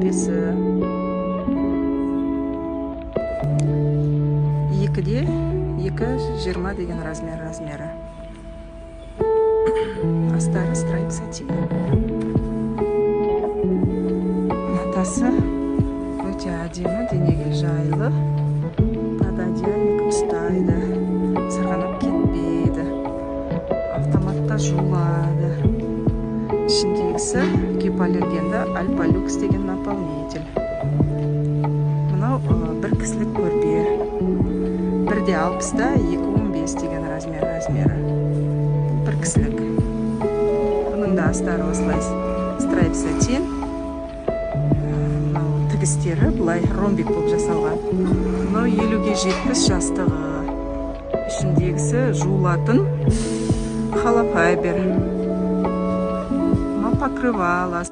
Көрпесі 2 де 2,20 деген размері. Астары страйп сатин. Матасы өте әдемі, денеге жайлы, пододеяльник ұстайды, сырғанап кетпейді, автоматта жуылады. Ішіндегісі гипоаллергенді Альпалюкс деген наполнитель. Мынау бір кісілік көрпе, 1 де 60 та 2,15 деген размері. Бір кісілік. Бұның да астары осылай страйп сатин. Мынау тігістері былай ромбик болып жасалған. Мынау 50-ге 70 жастығы. Ішіндегісі жуылатын холофайбер. Мынау покрывало.